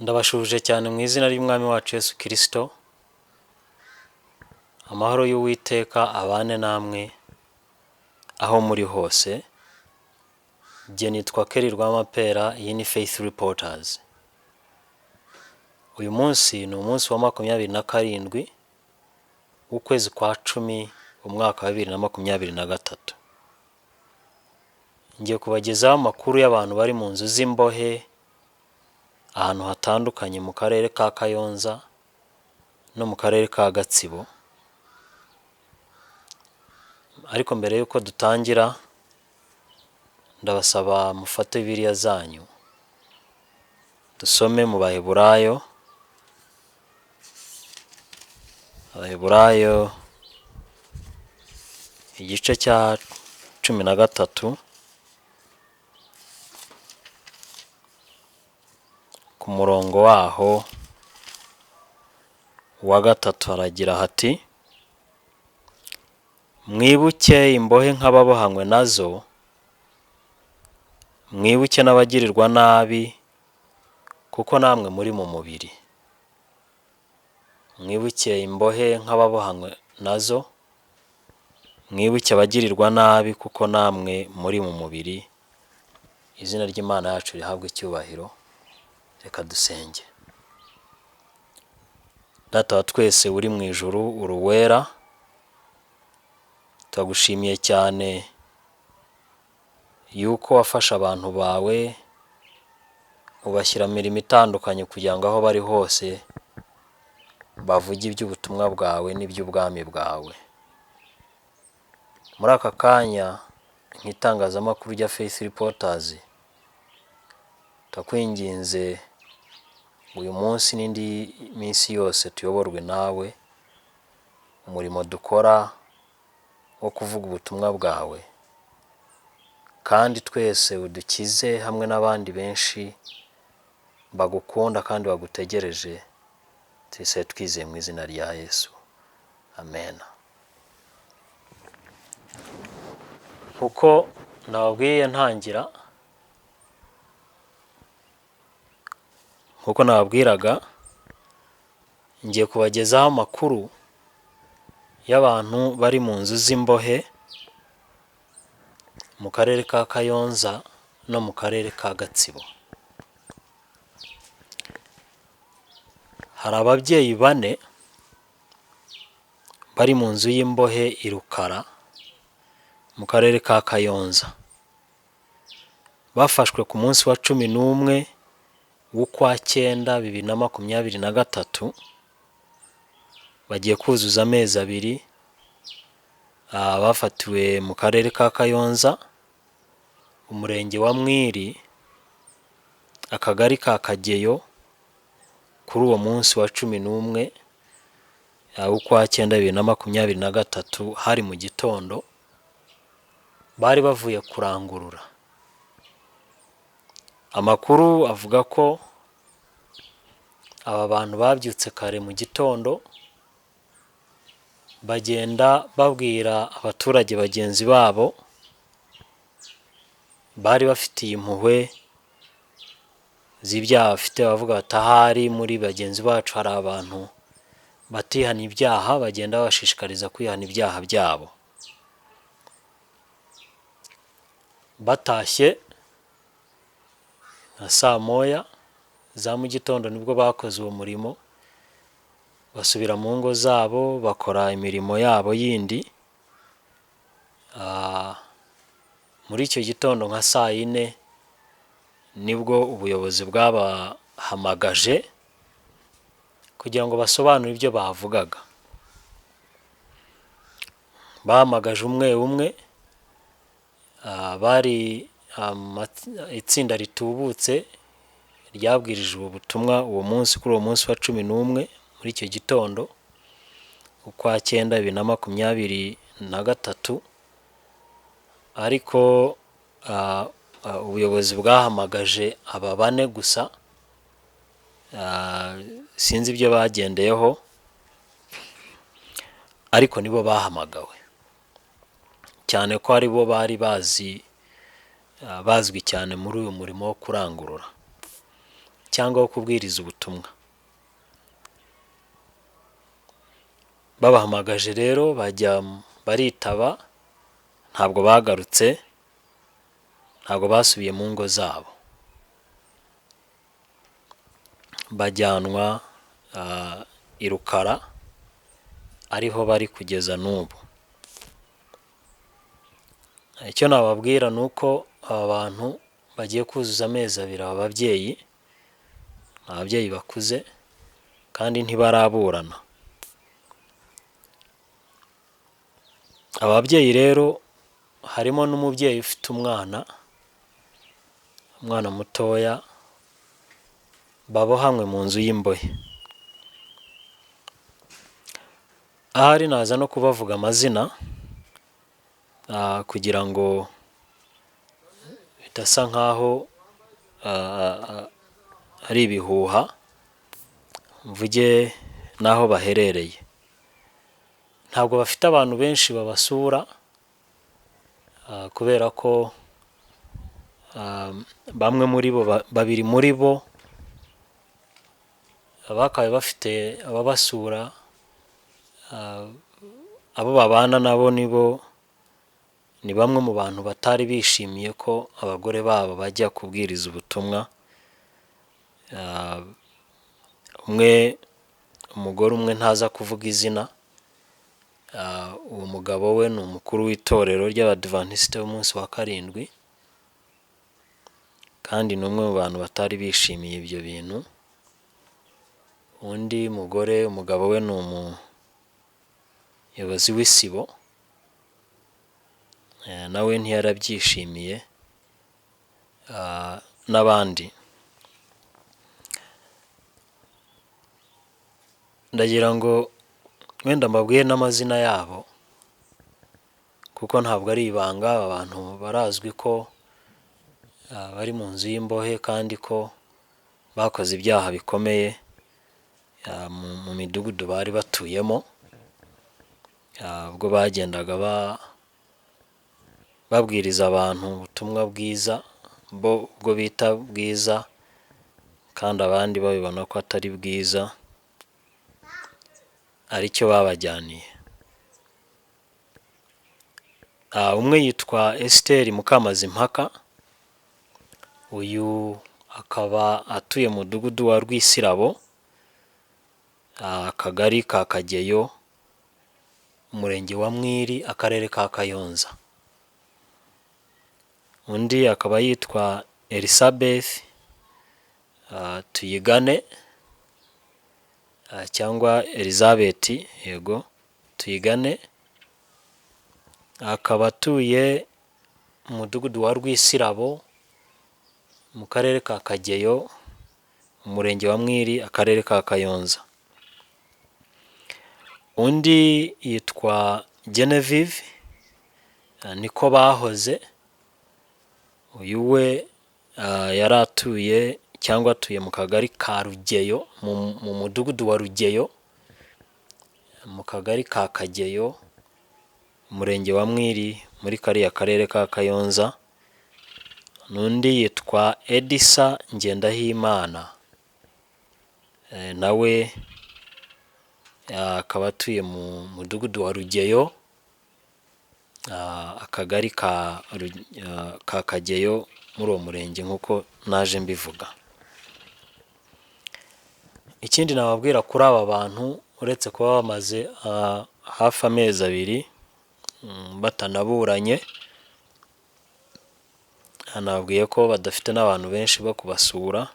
Ndabashuhuje cyane mu izina ry'Umwami wacu Yesu Kristo, amahoro y'Uwiteka abane namwe aho muri hose. Jye nitwa Kelly Rwamapera, iyi ni Faith Reporters. Uyu munsi ni umunsi wa 27 w'ukwezi kwa 10, umwaka wa 2023. Ngiye kubagezaho amakuru y'abantu bari mu nzu z'imbohe ahantu hatandukanye mu karere ka Kayonza no mu karere ka Gatsibo. Ariko mbere y'uko dutangira, ndabasaba mufate Bibiliya zanyu dusome mu Baheburayo, Abaheburayo igice cya 13, ku murongo waho wa 3 haragira hati: mwibuke imbohe nk'ababohanywe nazo, mwibuke n'abagirirwa nabi, kuko namwe muri mu mubiri. Mwibuke imbohe nk'ababohanywe nazo, mwibuke abagirirwa nabi, kuko namwe muri mu mubiri. Izina ry'Imana yacu rihabwe icyubahiro. Reka dusenge. Data wa twese uri mu ijuru, uri uwera, turagushimiye cyane yuko wafashe abantu bawe ubashyira mu mirimo itandukanye kugira ngo aho bari hose bavuge iby'ubutumwa bwawe n'iby'ubwami bwawe. Muri aka kanya nk'itangazamakuru rya Faith Reporters, ndakwinginze uyu munsi n'indi minsi yose tuyoborwe nawe, umurimo dukora wo kuvuga ubutumwa bwawe, kandi twese udukize hamwe n'abandi benshi bagukunda kandi bagutegereje. Twese twizeye mu izina rya Yesu, amen. Kuko nababwiye ntangira, nkuko nababwiraga, ngiye kubagezaho amakuru y'abantu bari mu nzu z'imbohe mu karere ka Kayonza no mu karere ka Gatsibo. Hari ababyeyi 4 bari mu nzu y'imbohe i Rukara mu karere ka Kayonza. Bafashwe ku munsi wa 11 w'ukwa 9 2023, bagiye kuzuza amezi 2. Bafatiwe mu karere ka Kayonza, umurenge wa Mwiri, akagari ka Kageyo, kuri uwo munsi wa 11 w'ukwa 9 2023, hari mu gitondo, bari bavuye kurangurura. Amakuru avuga ko aba bantu babyutse kare mu gitondo, bagenda babwira abaturage bagenzi babo bari bafitiye impuhwe z'ibyaha bafite, bavuga bati ahari muri bagenzi bacu hari abantu batihana ibyaha, bagenda babashishikariza kwihana ibyaha byabo. Batashye nka saa moya za mu gitondo nibwo bakoze uwo murimo, basubira mu ngo zabo bakora imirimo yabo yindi. Muri icyo gitondo nka saa 4 nibwo ubuyobozi bwabahamagaje kugira ngo basobanure ibyo bavugaga. Bahamagaje umwe umwe, bari itsinda ritubutse ryabwirije ubu butumwa uwo munsi, kuri uwo munsi wa 11 muri icyo gitondo ukwa 9 2023. Ariko ubuyobozi bwahamagaje aba 4 gusa, sinzi ibyo bagendeyeho, ariko nibo bahamagawe cyane ko ari bo bari bazwi cyane muri uyu murimo wo kurangurura. cyangwa wo kubwiriza ubutumwa. Babahamagaje rero bajya baritaba, ntabwo bagarutse, ntabwo basubiye mu ngo zabo, bajyanwa i Rukara ariho bari kugeza n'ubu. Icyo nababwira ni uko aba bantu bagiye kuzuza amezi 2, aba babyeyi ni ababyeyi bakuze kandi ntibaraburana. Ababyeyi rero harimo n'umubyeyi ufite umwana mutoya, babohanywe mu nzu y'imbohe. Ahari naza no kubavuga amazina kugira ngo bidasa nkaho ari ibihuha, mvuge n'aho baherereye. Ntabwo bafite abantu benshi babasura kubera ko bamwe muri bo, babiri muri bo bakabaye bafite ababasura, abo babana nabo nibo ni bamwe mu bantu batari bishimiye ko abagore babo bajya kubwiriza ubutumwa. Umwe, umugore umwe ntaza kuvuga izina, uwo mugabo we ni umukuru w'itorero ry'Abadivantisite b'umunsi wa 7, kandi ni umwe mu bantu batari bishimiye ibyo bintu. Undi mugore, umugabo we ni umuyobozi w'isibo, nawe ntiyarabyishimiye, n'abandi. Ndagira ngo wenda mbabwire n'amazina yabo kuko ntabwo ari ibanga, aba bantu barazwi ko bari mu nzu y'imbohe kandi ko bakoze ibyaha bikomeye mu midugudu bari batuyemo, ubwo bagendaga babwiriza abantu ubutumwa bwiza, bo ubwo bita bwiza kandi abandi babibona ko atari bwiza, aricyo babajyaniye. Umwe yitwa Esther Mukamazimpaka, uyu akaba atuye mu mudugudu wa Rwisirabo, akagari ka Kageyo, umurenge wa Mwiri, akarere ka Kayonza. Undi akaba yitwa Elizabeth Tuyigane cyangwa Elizabeth, yego Tuyigane, akaba atuye mu mudugudu wa Rwisirabo mu karere ka Kageyo, umurenge wa Mwiri, akarere ka Kayonza. Undi yitwa Genevieve niko bahoze, uyu we yari atuye cyangwa atuye mu kagari ka Rugeyo, mu mudugudu wa Rugeyo, mu kagari ka Kageyo, umurenge wa Mwiri, muri kariya karere ka Kayonza. N'undi yitwa Edisa Ngendahimana, nawe akaba atuye mu mudugudu wa Rugeyo, akagari ka Kageyo, muri uwo murenge nk'uko naje mbivuga. Ikindi nababwira kuri aba bantu, uretse kuba bamaze hafi amezi 2 batanaburanye, nababwiye ko badafite n'abantu benshi bo kubasura,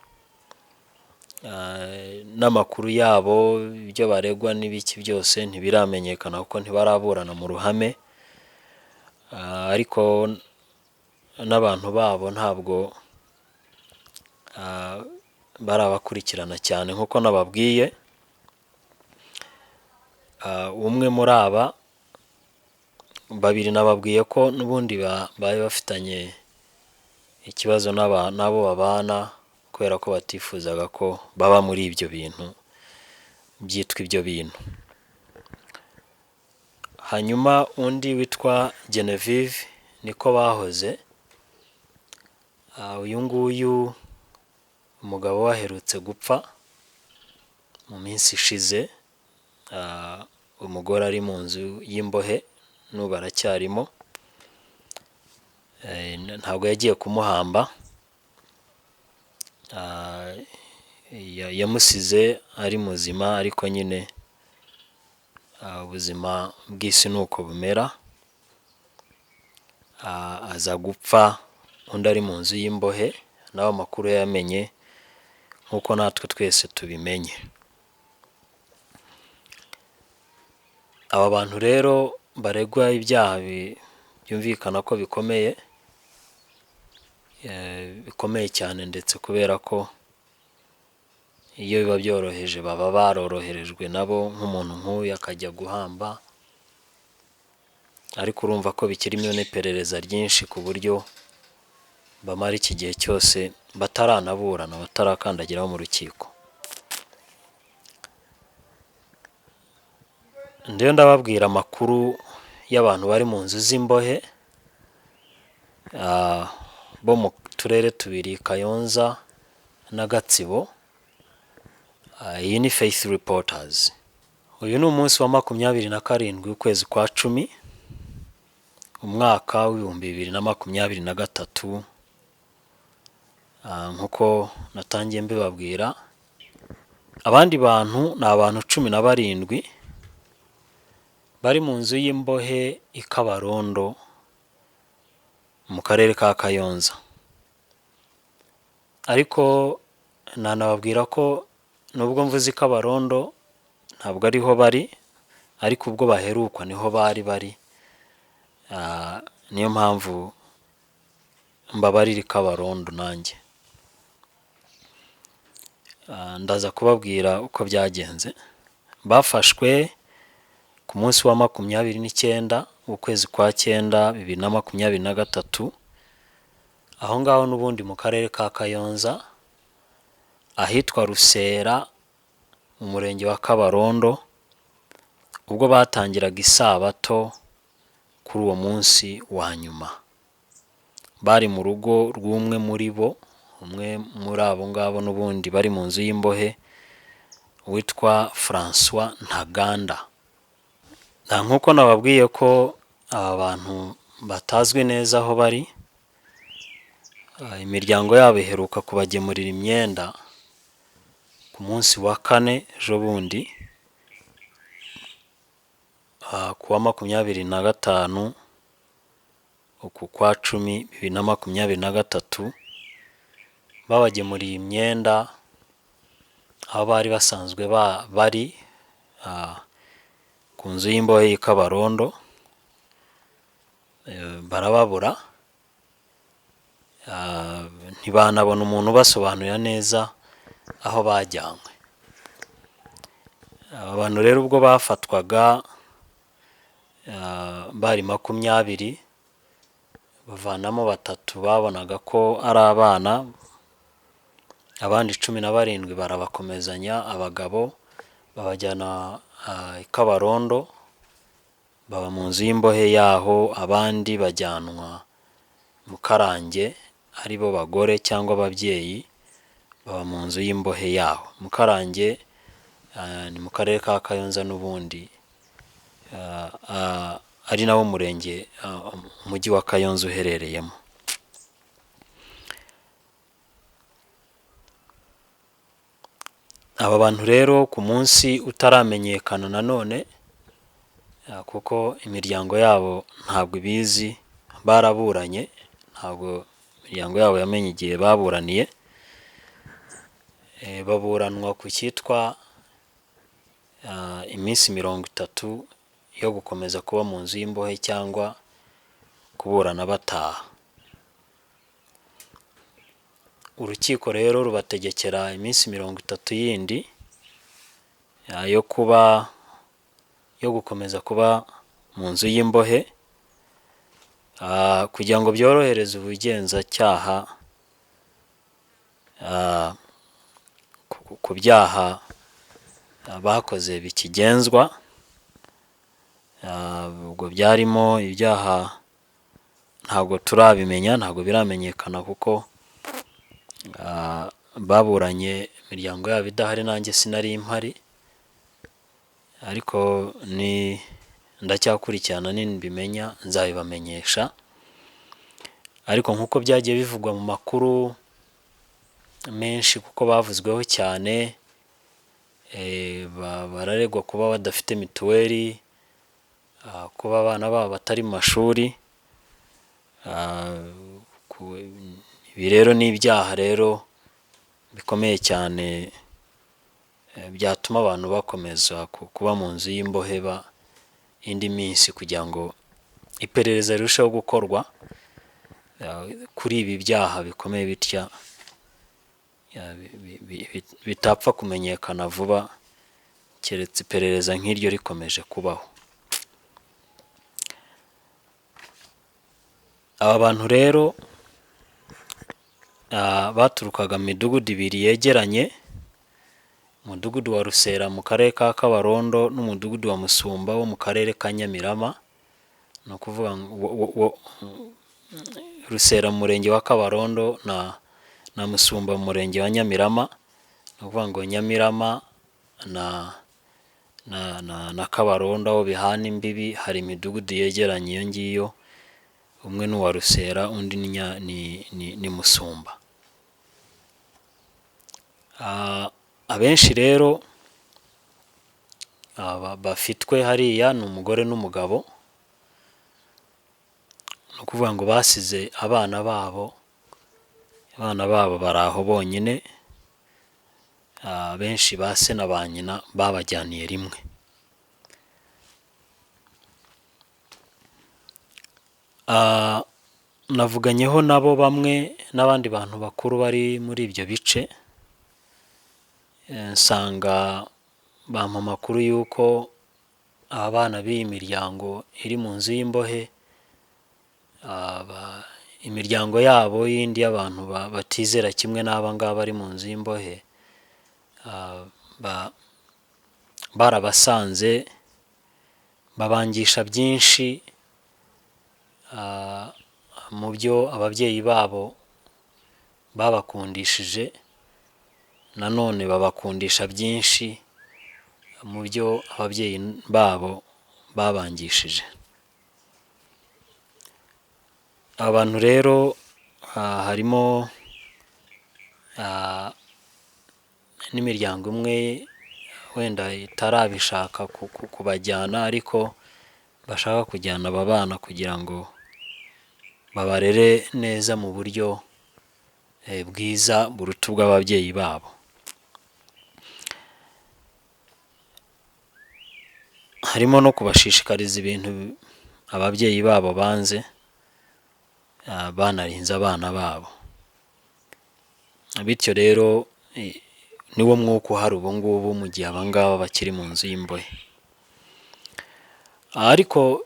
n'amakuru yabo, ibyo baregwa n'ibiki byose ntibiramenyekana kuko ntibaraburana mu ruhame, ariko n'abantu babo ntabwo barabakurikirana cyane nk'uko nababwiye. Umwe muri aba babiri nababwiye ko n'ubundi bari bafitanye ikibazo n'abo babana, kubera ko batifuzaga ko baba muri ibyo bintu byitwa ibyo bintu. Hanyuma undi witwa Genevieve niko bahoze, uyu nguyu Umugabo we aherutse gupfa mu minsi ishize, umugore ari mu nzu y'imbohe n'ubu aracyarimo, ntabwo yagiye kumuhamba, yamusize ari muzima, ariko nyine ubuzima bw'isi ni uko bumera, aza gupfa undi ari mu nzu y'imbohe, nawe amakuru yayamenye nk'uko natwe twese tubimenye. Aba bantu rero baregwa ibyaha byumvikana ko bikomeye, bikomeye cyane, ndetse kubera ko iyo biba byoroheje baba baroroherejwe nabo, nk'umuntu nk'uyu akajya guhamba, ariko urumva ko bikirimo n'iperereza ryinshi ku buryo bamara iki gihe cyose bataranaburana, batarakandagiraho mu rukiko. Ndiyo ndababwira amakuru y'abantu bari mu nzu z'imbohe, bo mu turere tubiri, Kayonza na Gatsibo. Iyi ni Faith Reporters. Uyu ni umunsi wa 27 w'ukwezi kwa 10, umwaka w'2023, nk'uko natangiye mbibabwira. Abandi bantu ni abantu 17 bari mu nzu y'imbohe i Kabarondo mu karere ka Kayonza. Ariko nanababwira ko nubwo mvuze i Kabarondo ntabwo ariho bari, ariko ubwo baherukwa niho bari bari, niyo mpamvu mbabarira i Kabarondo nanjye. Ndaza kubabwira uko byagenze. Bafashwe ku munsi wa 29 w'ukwezi kwa 9 2023, aho ngaho n'ubundi mu karere ka Kayonza, ahitwa Rusera mu murenge wa Kabarondo, ubwo batangiraga isabato kuri uwo munsi wa nyuma. Bari mu rugo rw'umwe muri bo, umwe muri abo ngabo n'ubundi bari mu nzu y'imbohe, witwa Francois Ntaganda. Nk'uko nababwiye ko aba bantu batazwi neza aho bari, imiryango yabo iheruka kubagemurira imyenda ku munsi wa kane ejo bundi, ku wa 25 uku kwa 10 2023, babagemuriye imyenda aho bari basanzwe bari, ku nzu y'imbohe y'i Kabarondo, barababura, ntibanabona umuntu ubasobanurira neza aho bajyanywe. Aba bantu rero ubwo bafatwaga, bari 20, bavanamo 3 babonaga ko ari abana, abandi 17 barabakomezanya, abagabo babajyana i Kabarondo, baba mu nzu y'imbohe yaho, abandi bajyanwa Mukarange, aribo bagore cyangwa ababyeyi, baba mu nzu y'imbohe yaho. Mukarange ni mu karere ka Kayonza n'ubundi, ari nawo murenge umujyi wa Kayonza uherereyemo. Aba bantu rero ku munsi utaramenyekana nanone, kuko imiryango yabo ntabwo ibizi, baraburanye, ntabwo imiryango yabo yamenye igihe baburaniye, baburanwa ku cyitwa iminsi 30 yo gukomeza kuba mu nzu y'imbohe cyangwa kuburana bataha. Urukiko rero rubategekera iminsi 30 yindi yo kuba, yo gukomeza kuba mu nzu y'imbohe, kugira ngo byorohereze ubugenzacyaha ku byaha bakoze bikigenzwa. Ubwo byarimo ibyaha ntabwo turabimenya, ntabwo biramenyekana kuko Baburanye imiryango yabo idahari, nanjye sinari mpari, ariko ni ndacyakurikirana, nimbimenya nzabibamenyesha. Ariko nk'uko byagiye bivugwa mu makuru menshi, kuko bavuzweho cyane, bararegwa kuba badafite mituweli, kuba abana babo batari mu mashuri. Ibi rero ni ibyaha rero bikomeye cyane, byatuma abantu bakomeza kuba mu nzu y'imbohe indi minsi, kugira ngo iperereza rirusheho gukorwa kuri ibi byaha bikomeye bitya, bitapfa kumenyekana vuba, keretse iperereza nk'iryo rikomeje kubaho. Aba bantu rero baturukaga mu midugudu ibiri yegeranye, umudugudu wa Rusera mu karere ka Kabarondo n'umudugudu wa Musumba wo mu karere ka Nyamirama. Ni ukuvuga ngo Rusera mu murenge wa Kabarondo na Musumba mu murenge wa Nyamirama. Ni ukuvuga ngo Nyamirama na Kabarondo aho bihana imbibi hari imidugudu yegeranye iyo ngiyo, umwe ni uwa Rusera undi ni Musumba. Abenshi rero bafitwe hariya ni umugore n'umugabo, ni ukuvuga ngo basize abana babo, abana babo bari aho bonyine, abenshi ba se na ba nyina babajyaniye rimwe. Navuganyeho nabo bamwe n'abandi bantu bakuru bari muri ibyo bice, nsanga bampa amakuru y'uko aba bana b'iyi miryango iri mu nzu y'imbohe, imiryango yabo yindi y'abantu batizera kimwe n'aba ngaba bari mu nzu y'imbohe, barabasanze babangisha byinshi mu byo ababyeyi babo babakundishije, nanone babakundisha byinshi mu byo ababyeyi babo babangishije. Abantu rero harimo n'imiryango imwe wenda itarabishaka kubajyana, ariko bashaka kujyana aba bana kugira ngo babarere neza mu buryo bwiza buruta ubw'ababyeyi babo. Harimo no kubashishikariza ibintu ababyeyi babo banze, banarinze abana babo. Bityo rero niwo mwuka uhari ubu ngubu mu gihe aba ngaba bakiri mu nzu y'imbohe. Ariko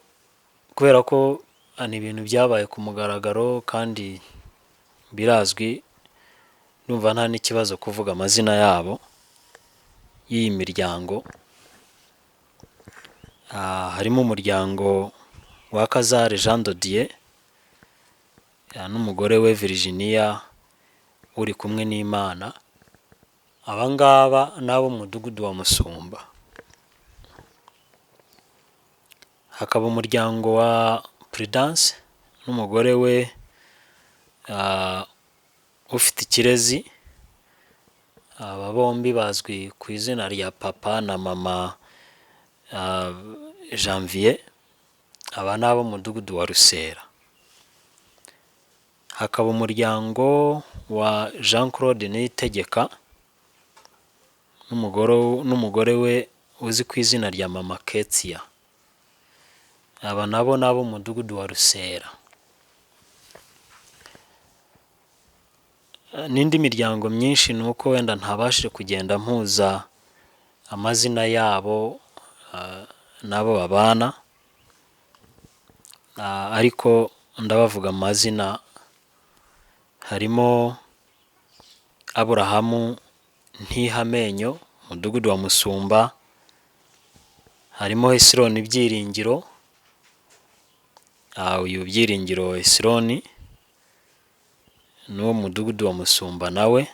kubera ko ni ibintu byabaye ku mugaragaro kandi birazwi, numva nta n'ikibazo kuvuga amazina yabo y'iyi miryango. Harimo umuryango wa Kazare Jean de Dieu n'umugore we Virginia uri kumwe n'Imana. Aba ngaba n'abo mu mudugudu wa Musumba. Hakaba umuryango wa Prudence n'umugore we ufite ikirezi. Aba bombi bazwi ku izina rya papa na mama Janvier. Aba ni abo mu mudugudu wa Rusera. Hakaba umuryango wa Jean Claude Niyitegeka n'umugore we uzi ku izina rya mama Ketsia. Aba nabo ni abo mu mudugudu wa Rusera. N'indi miryango myinshi ni uko wenda ntabashije kugenda mpuza amazina yabo n'abo babana, ariko ndabavuga amazina. Harimo Aburahamu Ntihamenyo, umudugudu wa Musumba. Harimo Hesironi Byiringiro, uyu Byiringiro Hesironi ni uwo mudugudu wa Musumba nawe.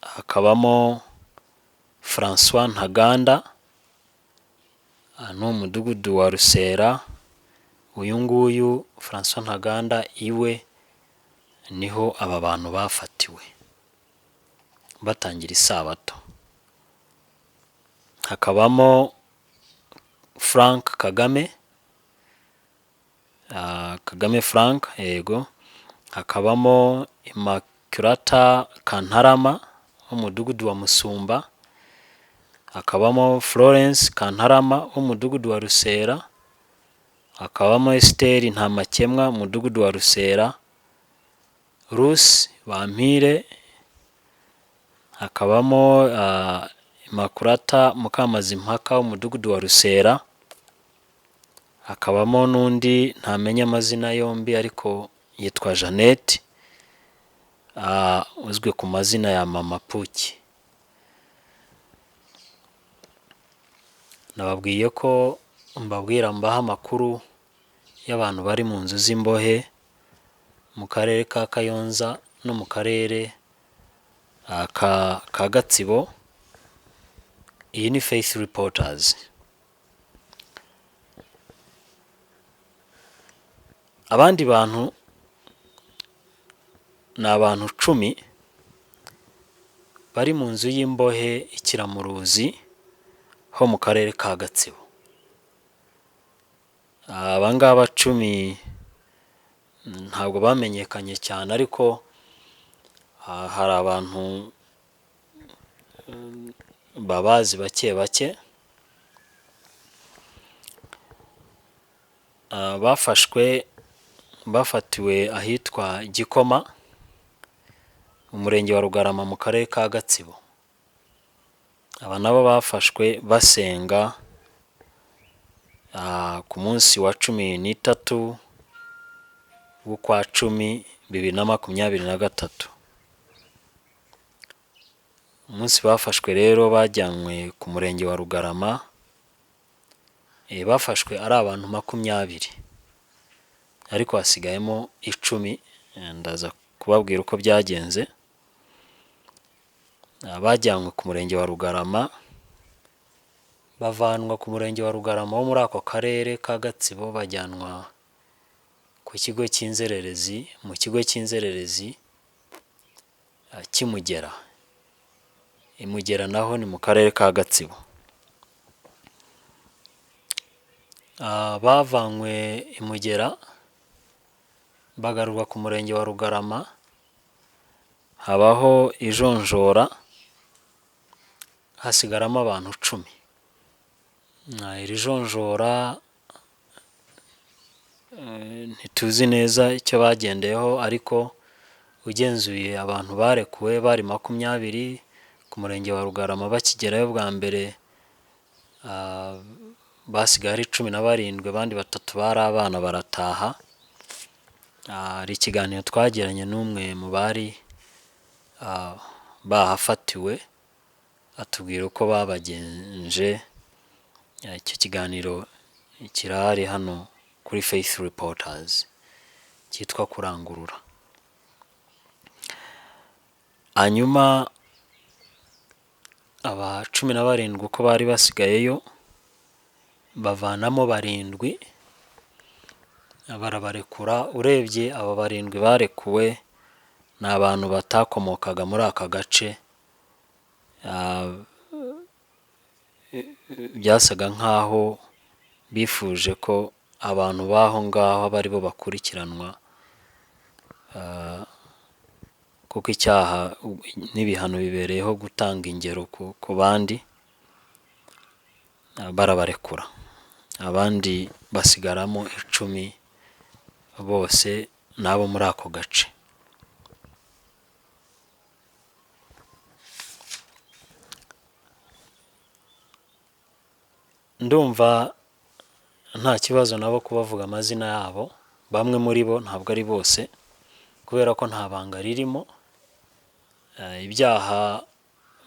Hakabamo Francois Ntaganda, ni umudugudu wa Rusera. Uyu nguyu Francois Ntaganda iwe niho aba bantu bafatiwe batangira isabato. Hakabamo Frank Kagame, Kagame Frank, yego. Hakabamo Immaculata Kantarama w'umudugudu wa Musumba, hakabamo Florence Kantarama w'umudugudu wa Rusera, hakabamo Esther Ntamakemwa umudugudu wa Rusera, Rusi Bampire, hakabamo Immaculata Mukamazimpaka w'umudugudu wa Rusera, hakabamo n'undi ntamenya amazina yombi ariko yitwa Jeannette, uzwi ku mazina ya Mama Puki. Nababwiye ko mbabwira mbaha amakuru y'abantu bari mu nzu z'imbohe mu karere ka Kayonza no mu karere ka Gatsibo. Iyi ni Faith Reporters. Abandi bantu ni abantu 10 bari mu nzu y'imbohe i Kiramuruzi ho mu karere ka Gatsibo. Aba ngaba 10 ntabwo bamenyekanye cyane, ariko hari abantu babazi bake bake. Bafashwe bafatiwe ahitwa Gikoma, umurenge wa Rugarama mu karere ka Gatsibo. Aba nabo bafashwe basenga ku munsi wa 13 w'ukwa 10 2023. Umunsi bafashwe rero bajyanywe ku murenge wa Rugarama, bafashwe ari abantu 20, ariko hasigayemo 10. Ndaza kubabwira uko byagenze. Bajyanywe ku murenge wa Rugarama, bavanwa ku murenge wa Rugarama wo muri ako karere ka Gatsibo, bajyanwa ku kigo cy'inzererezi, mu kigo cy'inzererezi cy'Imugera. Imugera naho ni mu karere ka Gatsibo. Bavanywe Imugera bagarurwa ku murenge wa Rugarama, habaho ijonjora, hasigaramo abantu 10. Iri jonjora ntituzi neza icyo bagendeyeho, ariko ugenzuye abantu barekuwe bari 20 ku murenge wa Rugarama. Bakigerayo bwa mbere basigaye ari 17, abandi 3 bari abana barataha. Hari ikiganiro twagiranye n'umwe mu bari bahafatiwe, atubwira uko babagenje. Icyo kiganiro kirahari hano kuri Faith Reporters, cyitwa Kurangurura. Hanyuma aba 17 uko bari basigayeyo bavanamo 7 barabarekura. Urebye aba 7 barekuwe ni abantu batakomokaga muri aka gace, byasaga nkaho bifuje ko abantu b'aho ngaho aba aribo bakurikiranwa, kuko icyaha n'ibihano bibereyeho gutanga ingero ku bandi. Barabarekura, abandi basigaramo 10 bose n'abo muri ako gace. Ndumva nta kibazo nabo kubavuga amazina yabo, bamwe muri bo, ntabwo ari bose, kubera ko nta banga ririmo. Ibyaha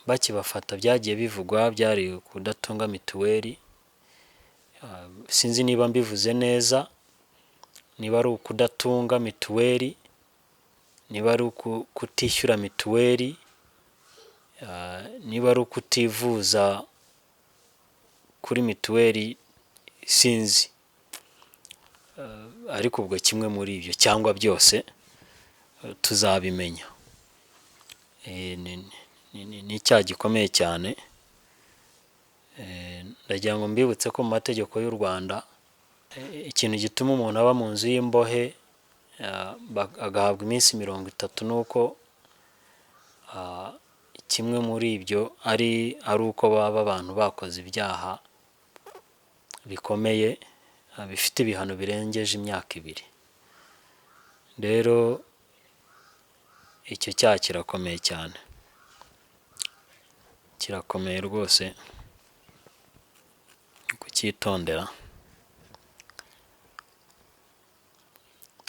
bakibafata byagiye bivugwa byari kudatunga mituweli. Sinzi niba mbivuze neza, niba ari ukudatunga mituweli, niba ari kutishyura mituweli, niba ari ukutivuza kuri mituweli, sinzi, ariko ubwo kimwe muri ibyo cyangwa byose tuzabimenya. Ni icyaha gikomeye cyane. Ndagira ngo mbibutse ko mu mategeko y'u Rwanda ikintu gituma umuntu aba mu nzu y'imbohe agahabwa iminsi 30 ni uko kimwe muri ibyo ari uko baba abantu bakoze ibyaha bikomeye bifite ibihano birengeje imyaka 2. Rero icyo cyaha kirakomeye cyane, kirakomeye rwose kucyitondera.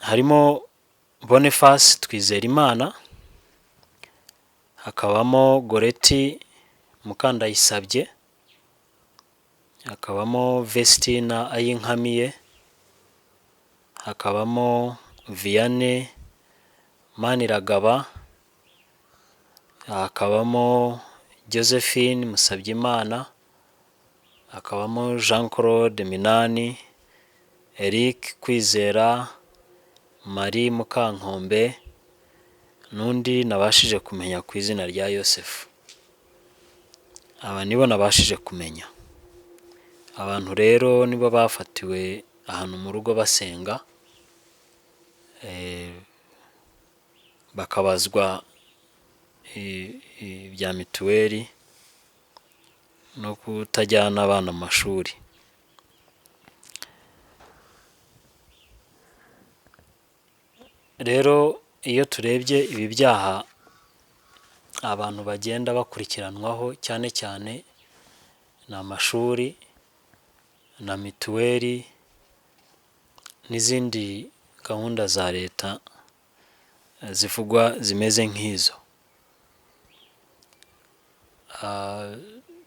Harimo Boniface Twizerimana, hakabamo Goreti Mukandayisabye, hakabamo Vestina Ayinkamiye, hakabamo Vianney Maniragaba, hakabamo Josephine Musabyimana, hakabamo Jean Claude Minani, Eric Kwizera, Marie Mukankombe n'undi nabashije kumenya ku izina rya Yosefu. Aba nibo nabashije kumenya. Abantu rero nibo bafatiwe ahantu mu rugo basenga, bakabazwa ibya mituweli no kutajyana abana mu mashuri. Rero iyo turebye ibi byaha abantu bagenda bakurikiranwaho, cyane cyane ni amashuri na mituweli n'izindi gahunda za leta zivugwa zimeze nk'izo.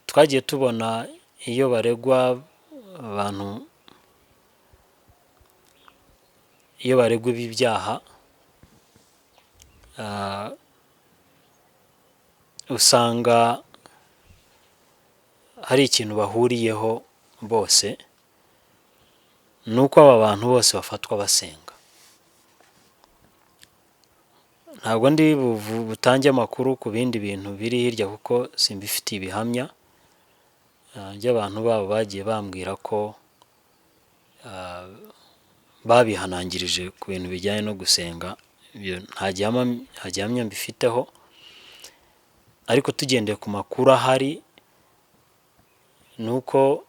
Twagiye tubona iyo baregwa abantu, iyo baregwa ibi byaha, usanga hari ikintu bahuriyeho bose, ni uko aba bantu bose bafatwa basenga. Ntabwo ndi butange amakuru ku bindi bintu biri hirya kuko simbifitiye ibihamya by'abantu babo bagiye bambwira ko babihanangirije ku bintu bijyanye no gusenga, ibyo nta gihamya mbifiteho, ariko tugendeye ku makuru ahari ni uko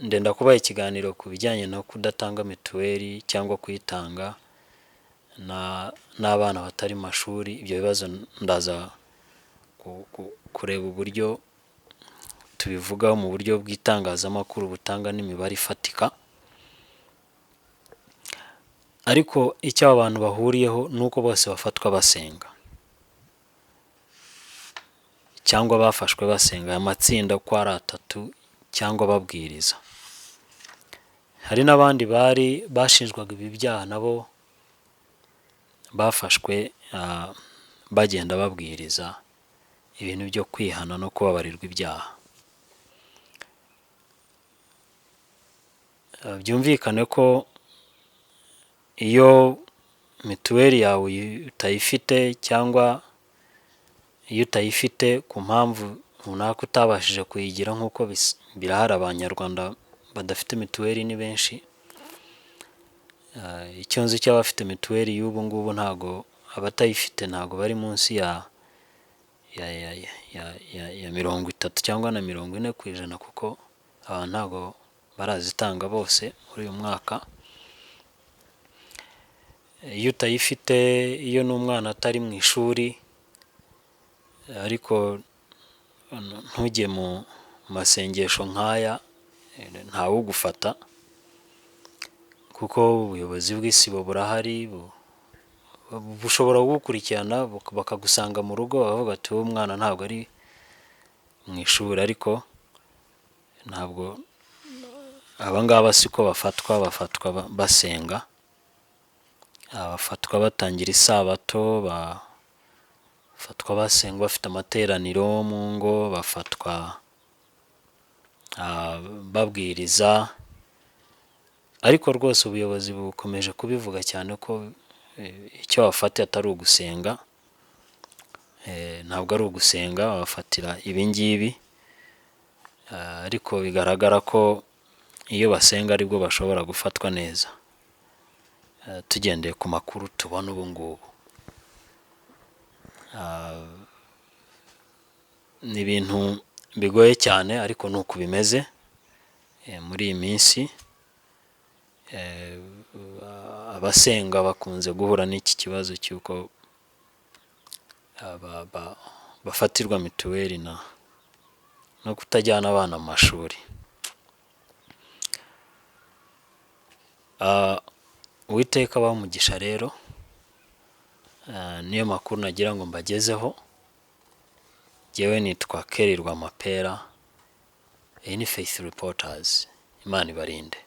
ndenda kubaha ikiganiro ku bijyanye no kudatanga mituweli cyangwa kuyitanga n'abana batari mu mashuri. Ibyo bibazo ndaza kureba uburyo tubivugaho mu buryo bw'itangazamakuru butanga n'imibare ifatika, ariko icyo aba bantu bahuriyeho ni uko bose bafatwa basenga cyangwa bafashwe basenga, aya matsinda uko ari 3 cyangwa babwiriza. Hari n'abandi bari bashinjwaga ibi byaha nabo bafashwe bagenda babwiriza ibintu byo kwihana no kubabarirwa ibyaha. Byumvikane ko iyo mituweli yawe utayifite cyangwa iyo utayifite ku mpamvu runaka utabashije kuyigira, nk'uko birahari abanyarwanda badafite mituweli ni benshi. Icyo nzi cy'abafite mituweli y'ubu ngubu ntago abatayifite ntago bari munsi ya 30 cyangwa na 40%, kuko aba ntago barazitanga bose muri uyu mwaka. Iyo utayifite, iyo n'umwana atari mu ishuri ariko ntujye mu masengesho nk'aya, ntawugufata kuko ubuyobozi bw'isibo burahari, bushobora kugukurikirana bakagusanga mu rugo bakavuga bati uwo mwana ntabwo ari mu ishuri, ariko ntabwo aba ngaba siko bafatwa, bafatwa basenga. Bafatwa batangira isabato, bafatwa basenga bafite amateraniro mu ngo, bafatwa babwiriza, ariko rwose ubuyobozi bukomeje kubivuga cyane ko icyo bafatiye atari ugusenga, ntabwo ari ugusenga, babafatira ibi ngibi, ariko bigaragara ko iyo basenga aribwo bashobora gufatwa neza, tugendeye ku makuru tubona ubu ngubu. Ni ibintu bigoye cyane ariko ni uku bimeze muri iyi minsi, abasenga bakunze guhura n'iki kibazo cy'uko bafatirwa mituweli no kutajyana abana mu mashuri. Uwiteka abahe umugisha rero, niyo makuru nagira ngo mbagezeho, jyewe nitwa Kelly Rwamapera, iyi ni Faith Reporters, Imana ibarinde.